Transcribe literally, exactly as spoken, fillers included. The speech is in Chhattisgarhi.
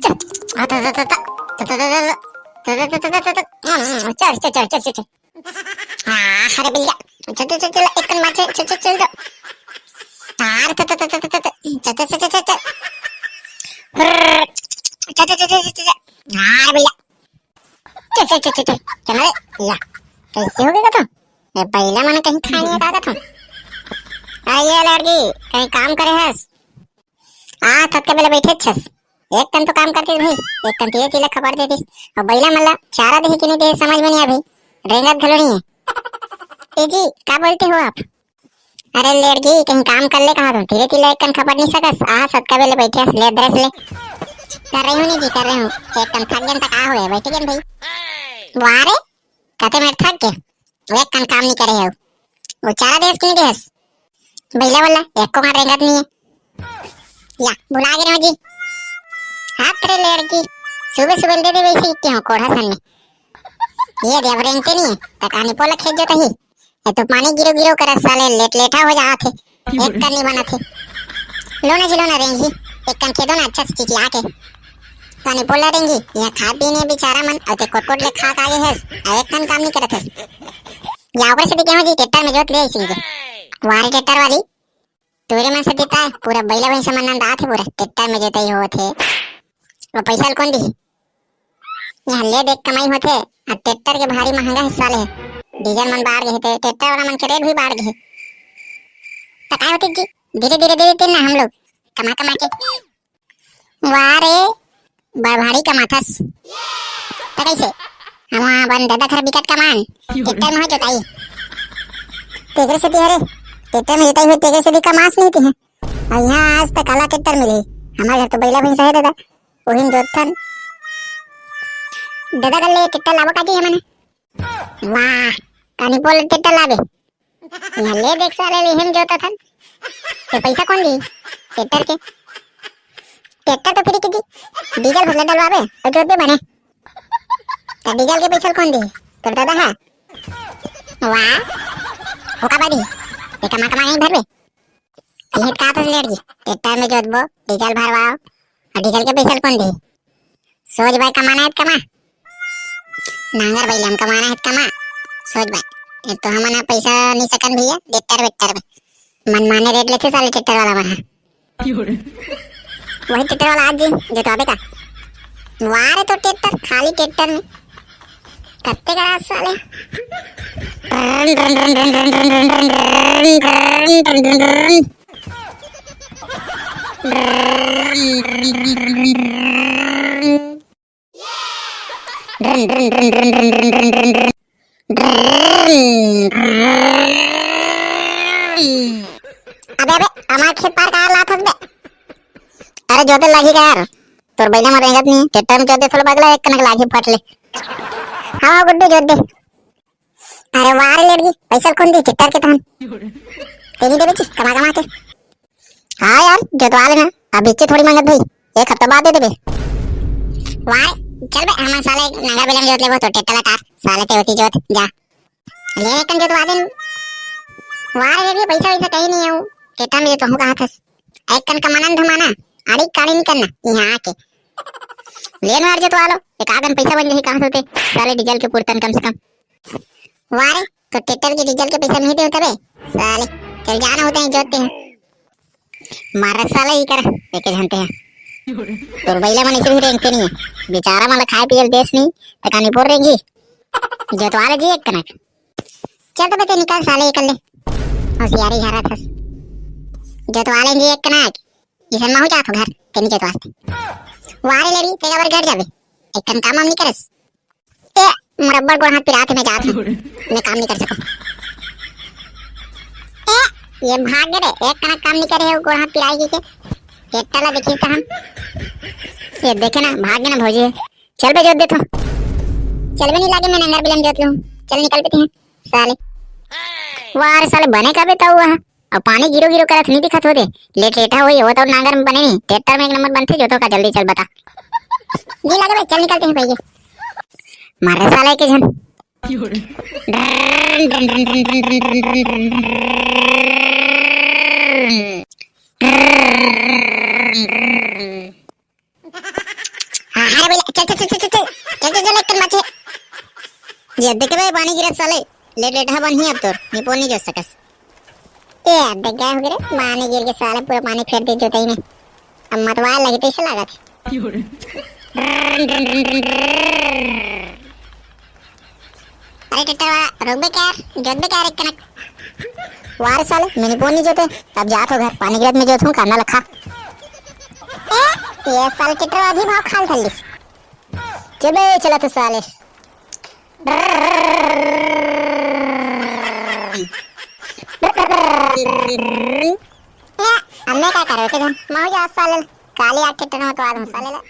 चल, आ, त, त, त, त, त, त, त, त, त, त, त, त, त, त, त, हम्म, चल, चल, चल, चल, चल, चल। हाँ, अरे भैया, चल, चल, चल, चल, एक कन मार, चल, चल, चल, चल, चल। हाँ, त, त, त, त, त, त, त, चल, चल, चल, चल, चल, चल। हुर्र, चल, चल, चल, चल, चल, चल। हाँ, अरे भैया, चल, चल, चल, चल, चल, चल, अरे, या, कैसे हो गया तुम? ए, बइला मन कहीं खाए नहीं दादा तुम। आ, ये लड़की, कहीं काम करे हस? आ, थक के बेले बैठे छस। एक कन तो काम करतीस भाई, एक कन तीरे तीरे खबर देतीस। और बइला मन ला चारा देही कि नहीं देही समझ में नहीं आ भाई। रेंगत घलो नहीं है। ए जी, क्या बोलते हो आप? अरे लेड़गी, कहीं काम कर ले कहा तुम, तीरे तीरे एक कन खबर नहीं सकस। आ, सतका बेले बैठे हस, ले दरस ले। कर रही हूँ नहीं जी, कर रही हूँ। एक कन थक गन तक आ हुए, बैठ गन भाई। वाह रे, कते मेर थक के, एक कन काम नहीं करे हो। वो चारा देहस कि नहीं देहस? बइला वाला, एको कन रेंगत नहीं है। या, भुला गए हो जी। हाथ रे लेड़गी, सुबह सुबह दे दे वैसे ही क्यों कोढ़ा सन में। ये दे अब रेंगते नहीं है, त कहानी पोला खेत जोता ही। ये तो पानी गिरो गिरो करत साले, लेट लेटा हो जात है। एक कन नहीं बनत है। लो ना जी, लो ना रेंगी, एक कन खेदो ना अच्छा से चिचिया के। कहानी पोला रेंगी, यहाँ खा पीने बेचारा मन, अते कोट कोट ले खा के आए हस, आ एक कन काम नहीं करत हस। या ओकरे से देखे हो जी, ट्रैक्टर में जोत ले आइस के। वारे ट्रैक्टर वाली, तोरे मन से देता है, पूरा बइला भैंसा मन नंदात है, पूरा ट्रैक्टर में जोताई होत है। वो पैसा ल कौन दिही? यहाँ ले देख कमाई होथे, आ ट्रैक्टर के भारी महंगा हिस्सा ले। डीजल मन बाढ़ गए, ते ट्रैक्टर वाला मन के रेट भी बाढ़ गए। त काय होती जी, धीरे धीरे दे देते ना हम लोग, कमा कमा के। वाह रे, बड़ भारी कमाथस। त कैसे? हम अपन दादा घर बिकट कमान, ट्रैक्टर में हो जोताई। तेकरे से हरे, ट्रैक्टर में जोताई हो, तेकरे से कमास नहीं थे। और यहाँ आज तक काला ट्रैक्टर मिले। हमारे घर तो बैला भैंसा है दादा, वही में जोतथन। दादा कर ले ट्रैक्टर लाबो का जी हमन? वाह, कानी बोल ट्रैक्टर लाबे। यहाँ ले देख साले, ले हम जोतथन। ते पैसा कौन दी ट्रैक्टर के? ट्रैक्टर तो फ्री के दी, डीजल भर ले डलवाबे और जोतबे बने। तो डीजल के पैसा कौन दी? तोर दादा है। वाह, ओका बादी, ते कमा कमा नहीं भरबे। इहे त कहत हस लेट जी, ट्रैक्टर में जोतबो, डीजल भरवाओ, और डीजल के पैसा ल कौन दे? सोच भाई, कमाना है त कमा, नांगर बैल हम कमाना है त कमा। सोच भाई, ये तो हमन ह पैसा नहीं सकन भैया, ट्रैक्टर वेक्टर में मनमाने रेट लेथे साले ट्रैक्टर वाला मन ह। वही ट्रैक्टर वाला आज जी जोतवाबे का? वाह रे, तो ट्रैक्टर, खाली ट्रैक्टर में कत्ते करा साले। अबे, अबे, हमार खेत पार का लात हस बे? अरे जोते लागी का यार, तोर बहिना में रेंगत नहीं, ट्रैक्टर में जोते थोड़ा बगला एक कनक लागी फट ले। हाँ गुड्डू जोत दे। अरे वाह रे लेडगी, पैसा कौन दी ट्रैक्टर के तहन? तेरी देवे ची, कमा कमा के। हाँ यार, जोतवा लेना, अब इच्चे थोड़ी मांगत भाई, एक हफ्ता बाद दे देबे। वाह रे, चल बे, हम साले नांगर बेलम जोत लेबो तो ट्रैक्टर ला टार, साले ते होती जोत, जा। ले एक कन जोतवा दे। वाह रे लेडगी, पैसा वैसा कहीं नहीं है, ट्रैक्टर में जोतवा हूँ कहा थस। एक कन कमाना न धमाना, आड़ी काड़ी नहीं करना, यहाँ आके। ले मार जोतवा लो, एक आगन पैसा बन जाही कहाँ से होते, साले डीजल के पुरतन कम से कम। वाह रे, तो ट्रैक्टर के डीजल के पैसा नहीं दे होता बे? साले, चल जाना होता है, जोतते हैं। मारा साला ही कर, लेके जानते हैं। तोर बैला मन इसे भी रेंगते नहीं है। बेचारा मन खाए पिए देश नहीं, तकानी बोल रेंगी। जोतवा ले जी एक कनक। चल तो बे, ते निकल साले, निकल ले। होशियारी झारा थस। जोतवा ले जी एक कनक। इसन महू जात हो घर, ते नहीं जोतवास्ते। वाह रे लेरी, ते काबर घर जाबे? एक कन काम हम नहीं करस। ए, मोर अब्बड़ गोड़ हाथ पिरात हे, मैं जात हूँ। मैं काम नहीं कर सकूँ। ए, ये भाग गे रे, एक कनक काम नहीं करे है, वो गोड़ हाथ पिराई के। ट्रैक्टर ला देखिस त हम। ये देखे ना, भाग गे ना भौजी। चल बे, जोत देथो। चल बे, नहीं लागे, मैं नंगर बिलम जोत लूँ। चल निकल बे तें, साले। वाह रे साले, बने का बे तउवा ह। अब पानी गिरो गिरो करत नहीं दिखत हो दे। लेट लेटा होई, वो तो नांगर में बने नहीं। ट्रैक्टर में एक नंबर बनथे, जोतो का जल्दी चल बता। जी लगे भाई, चल निकलते हैं भैया। मारे साला के झन। ये देख बे, पानी गिरत साले। लेट लेट हा बनही अब तोर, निपोर नहीं जोत सकस। ए, देख गए हो रे, पानी गिर के साले पूरा पानी फेर दे जोतई में। अब मतवाल लगी तइसे लागत। अरे टट्टा वाला, रोकबे क्या यार? जोतबे क्या यार एक कनक? वाह रे साले, मैं निपोर नहीं जोते। अब जात हो घर, पानी गिरत में जोत हूँ, कांदा लखा। ए, ये साले टट्टा वाला भी भाव खाल थल्लिस। चल बे, चला तो साले। ए, अब मैं का करूँ, के जान? मैं हो जा साले, काली आके टट्टा में तो आज हूँ साले ला।